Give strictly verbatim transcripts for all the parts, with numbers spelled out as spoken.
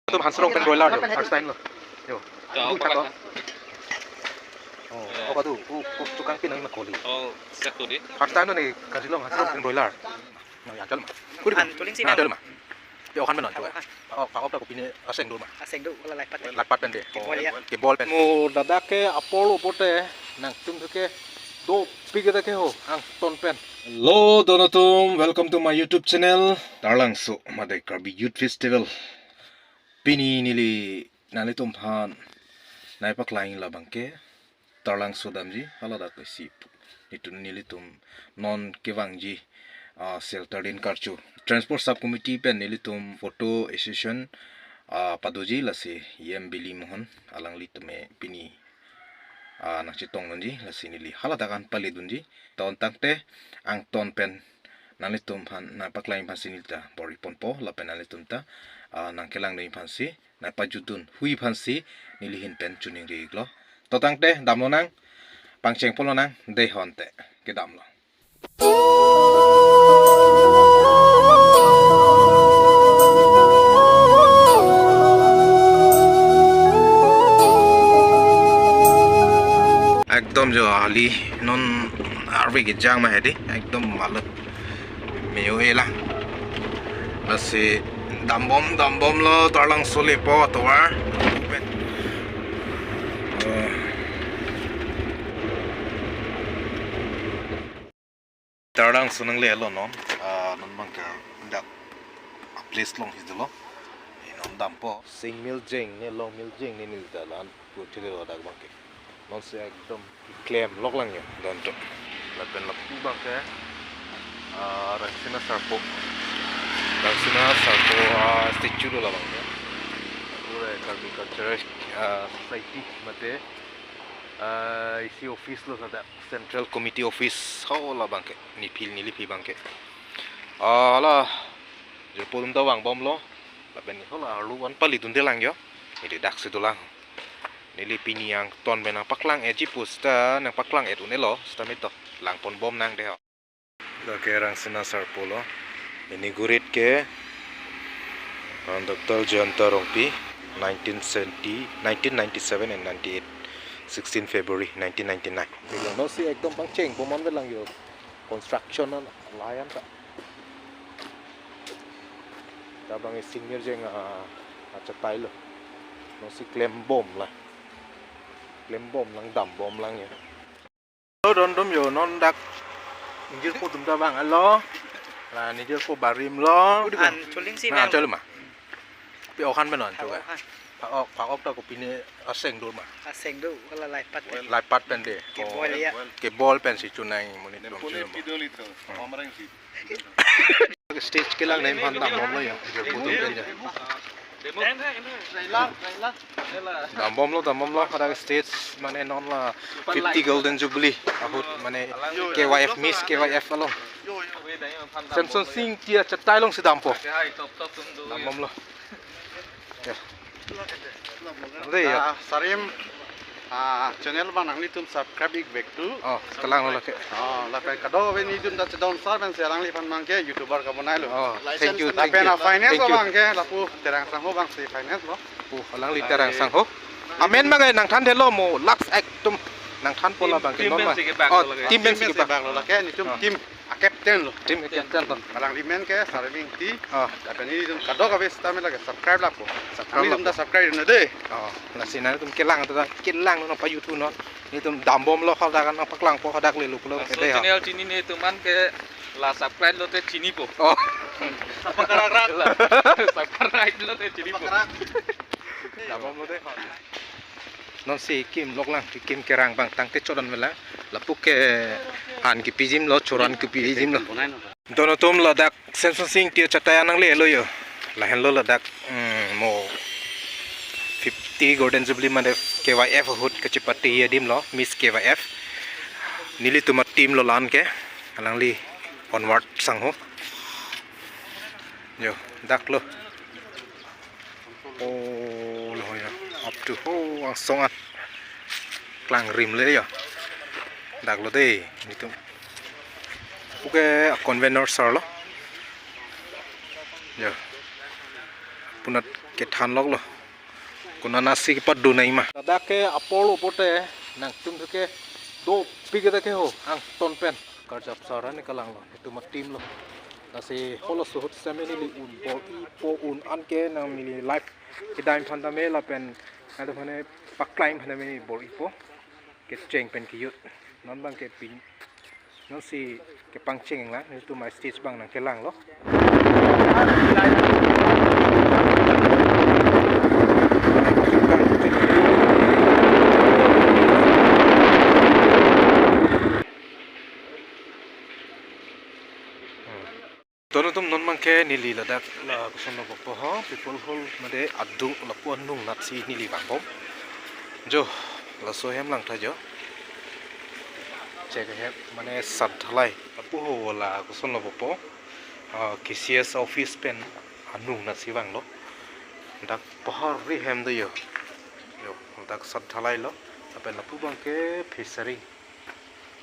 Tum Hansrong pen broiler jo, first time lo. Jo. Ka, bu ka, thak ko. Oh, oh, kadu, u, u, tukang pinang ma koli. Oh, satu di. First time lo ne, kajilong Hansrong pen broiler. Na, ya, chal ma. Kuri an, ma. Tuling si na. Chal ma. Pe-ok han pen non, coba. Pe-ok han. Oh, pe-ok ta kopine aseng dur ma. Aseng dur, wala laipat. Laipat pen de. Kebol ya. Kebol pen. Mo ladak ke apor lo pote, nangtum ke dopik ke ho, angton pen. Hello, don atum, welcome to my YouTube channel, Taralangso mate Karbi Youth Festival. Pini neli nanglitum aphan nangpaklang labang ke Taralangso damji, haladak isi nelitum, nelitum non kevangji, ah, shelter din karcho. Transport Sub Committee pen nelitum photo session, ah, padoji, lasi E M Bili Mohan alanglitum pini, ah, nangchetong dunji, lasi neli haladak an pale dunji. Ton tangte angton pen nanglitum aphan nangpaklang aphan si neli ta bor-i ponpo, lapen nanglitum ta, ah, nangkelang dun aphan si, nangpajut dun hui aphan si neli ahin pen choningri iklo. To tangte damlonang, pangcheng ponlonang, dei ho ante, kedamlo. Ekdom jo ali non arve kejang ma hedi, ekdom malu. Meyo ela. Lasi dambom, dambomlo, Taralangso lepo tovar. Eh. Taralangso nanglelo non. Ah, non abang ke dak a place along si dolo. Eh, non dampo. Sing miljeng ne, long miljeng ne, neli ta la-an pu thili lo dak abang ke. Non si ekdom keklem lok lang ya, don to. Lapen lapu abang ke, ah, Rangsina Sarpo. Rangsina Sarpo, ah, statue lo labang ya. Pura Karbi Cultural, ah, Society mate, ah, isi office lo ladak, Central Committee Office ho labang ke, neli aphi, neli aphi abang ke. Ah, la, jirpo atum ta vangbomlo. Lapen neli hala arlo an pale dunde lang jo. Neli daksi dolang. Neli pini angton pen nangpaklang-etji pu seta nangpaklang-et un-elo, seta mito. Lang ponbom nang dei ho. Dak ke Rangsina Sarpo lo. Inaugurate ke, uh, Doctor Jayanta Rongpi, nineteen seventy, nineteen ninety-seven and ninety-eight, sixteen February nineteen ninety-nine. Neli non si ekdom pangcheng ponbom ve lang jo. Construction an layan ta. Labang isi miljeng, ah, achatai lo. Non si klembom la. Klembom lang, dambom lang ya. Lo don atum jo, non dak jirpo atum ta vanglo. La ne jirpo barim lo. An, tuling si na, vang. Chal ma. Pe-ok han pen non, coba. Pe-ok han. Pe-ok, pe-ok ta kopine aseng dur ma. Aseng dur, wala laipat pen. Laipat pen de. Kebol ya. Kebol pen si chonang monit dong chonang. Stage kelang nangphan dambomlo ya. Dambomlo, dambomlo, hadak stage mane non la fifty Golden Jubilee ahut mane K Y F, Miss K Y F along. Samson Sing Ingti achatai along si dampo. Dambomlo. Ya. Ante ya. Ah, sarim, ah, channel abang nanglitum subscribe ik vek tu. Oh, kelang lo lake. Oh, lapen kadokave nelitum ta chedon sar pen si alangliphan abang ke YouTuber kabonai lo. Oh, thank you, thank you. Lapen a-finance abang ke lapu Terang Sangho abang si finance lo. Oh, alangli Terang Sangho. Amen abang ke nangthan thelo mo, laks ekdom nangthanpo labang ke. Team non pen ma si kebak lo lake. Oh, team pen si kebak lo lake, nelitum team a-captain lo. Team a-captain lo. Alangli amen ke Sarving Ingti. Oh. Lapen nelitum kadokave sitame lake subscribe lapo. Subscribe lapo. Nelitum ta subscribe na dei. Oh, lasi nangtum kelang ta, kelang nangpajut non. Nelitum dambomlo, hadak nangpaklangpo, hadak lelo pulo. Laso channel chinine atum an ke la subscribe lote chinipo. Oh. Subscribe lote chinipo. Dambomlo dei. Non si kim lok lang, kim kerang abang tangte chodon mela. Lapu ke han kepijimlo, choran kepijimlo. Don atum, ladak Samson Sing Ingti achatai an nanglelo yo. Lahenlo ladak, mm, mo fifty Golden Jubilee mane K Y F ahut kachepate adim lo, Miss K Y F. Nelitum a-team lo la-an ke, alangli Onward Sangho. Yo, dak lo. Oh, lo ya. Up to ho angsong an. Klangrim le ya. Dak lo dei, nelitum. Puke a-convener sir lo. Ya. Punat Kethan loklo. Konatsi kepadun nangji ma. Ladak ke apor lo pote nangtum thu ke dopik ke ho angton pen. Karjap sara ne kalanglo. Itum ateam lo. Lasi halaso ahut sitame neli un bor-ipo, un an ke nang neli live kedam aphan tame lapen ada mane paklang aphan tame bor-ipo. Kecheng pen kejut. Non abang ke pin. Nonsi kepangcheng lang, itum a-stage abang nangkelanglo. Ton atum, non abang ke neli ladak la kosonlo pupo ho, People Hall mate adung lapu anung natsi neli vangbom. Jo, laso hem langtha jo. Chek hem mane sat dhalai. Lapu ho la kosonlo pupo. Ah, K C S office pen anung natsi vanglo. Dak pahar ri hem do jo. Jo, dak sat dhalai lo. Lapen lapu abang ke fishery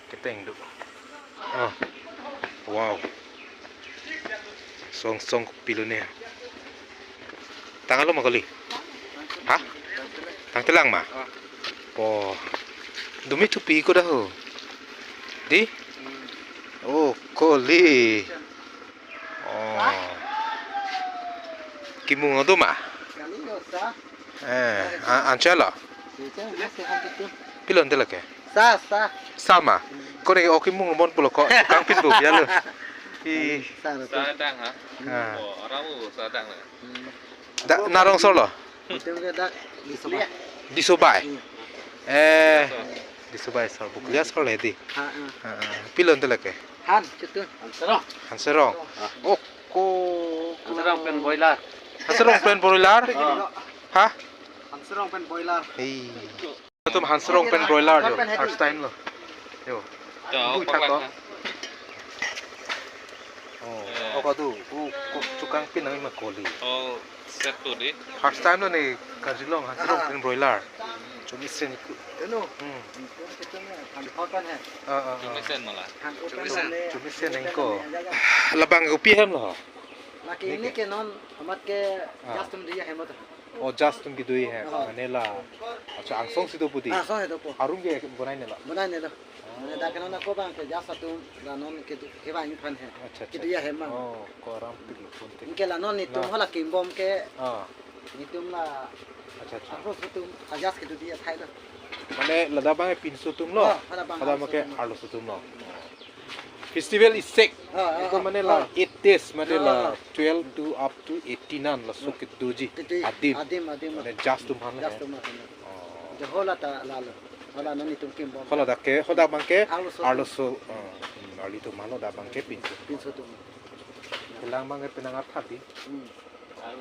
keteng do. Ah. Wow. Song song pilo ne. Tanglo ma kali? Ha? Tangtelang ma? Po. Dumi thupi ko dah ho. Di? Oh, kali. Oh. Kimung do ma? Kali yo sa. Eh, a- anchalo. Sisa, mas ke han itu. Pilo ante lake? Sa, sa. Sa ma. Ko ne o kimung mon pulo ko. Kangpin bu ya lo. I Sa, sa. Sadang ha. Ah. Oh, orang bu sadang na. Hmm. Da narong solo. Itu ke dak di Sobai. Di Sobai. Hmm. Eh, di Sobai solo. Buklia solo di. Ha, ha. Ah, ah. Pilo ante lake? Han, chutun. Hanserong. Hanserong. Oh, ko Hanserong pen broiler. Hanserong pen broiler. Ah. Ha? Hanserong pen broiler. Hei. Atum hanserong pen broiler jo. First time lo. Jo. Jo, bui thak ko. Oh, eh. Oka tu, u, ku, chukangpin nangji ma kali. Oh, set tu di. First time lo ne Karjilong hanserong pen broiler. Chumi sen ku. Eno. Hmm. Han kho kan hai. Ah, ah, ah. Chumi sen mala. Han kho kan hai. Chumi sen nangji ko. Labang kopi hem lo. Lake ini ke non amat ke jas atum dui ahem to. Oh, jas atum kedui ahem. Oh. Mane la. Acha, angsong si dopo di. Angsong si dopo. Arum ke bonai nelo. Bonai nelo. Oh. Mane dak non ako abang ke jas atum la non ke kevang aphan he. Acha, acha. Kedui ahem abang. Oh, ko aram pik lo pun te. Anke la non netum hala kimbom ke. Ah. Netum la. Acha, acha. Arloso atum ajas kedui athai lo. Mane ladak abang pinso atum lo. Oh, hala abang. Ladak abang ke arloso atum lo. Festival isi sek. Ah, ah, itu ah, mane la ah. Eight days, mane la ah. Twelve to up to eighteen an laso kedoji. Kedoji. Adim. Adim, adim. Mane jas atum aphan. Jas atum aphan. Oh. Jo hala ta lalo. Hala non netum kimbom. Hala dak ke, hala abang ke arloso. Arloso. Ah, hmm, arli atum aphan lo dak abang ke pinso. Pinso atum. Kelang abang ke penang artha di. Hmm.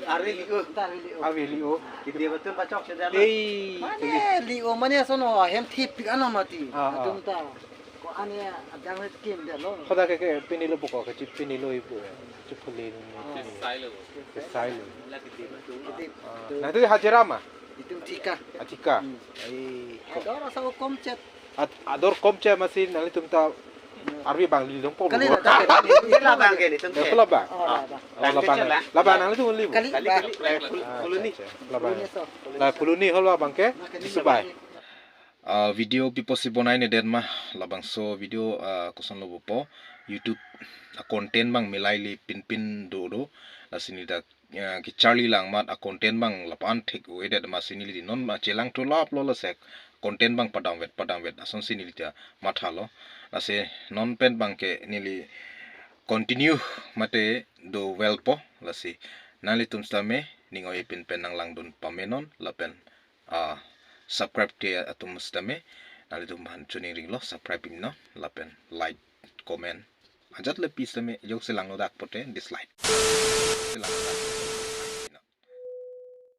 Ari li-o. Ari li-o. Ari li-o. Dia betul pachok sudah lo. Ei. Mane li-o mane ason ahem thipik ano mati. Ah, ah. Atum ta. Ko ane adang het kim dia lo. Hala ke ke pini lo pokok ke chip pini lo ibu ya. Chip puli ni. Ah. Pini. Sai lo. Sai lo. Itu. Ah. Nah, itu hajira ma? Itu thika. Ah, thika. Hmm. Ai. Ador asa kom chet. At ador kom chet masi nanglitum ta arve abang li longpo. Kali lo. Lo ta ke. Labang ke netum ke. Labang. Oh, labang. Oh, labang. Labang nanglitum li. Kali. Kali, kali. Ah, Puloni. Acha, acha. Labang. Puloni so. La Puloni hala abang ke. Nah, kali di Sobai. Labang. Ah, video pi apotsi bonai ne det ma, labangso video, ah, kosonlo pupo, YouTube a-content abang milai le pinpin do do, lasi neli dak, ah, kecharli lang amat a-content abang lapu-an thik-o-edet ma si neli non ma chelang thu lap lo lasi content abang padamvet padamvet asonsi neli ta mathalo, lasi non pen abang ke neli continue mate do welpo, lasi nanglitum sitame ning oi pin pen nanglangdun pame non lapen ah, subscribe-te atum sitame, nanglitum aphan choningri lo, subscribe pin non, lapen like, comment. Ajat le pi sitame, jok si langno dak pote, dislike. Si langno dak.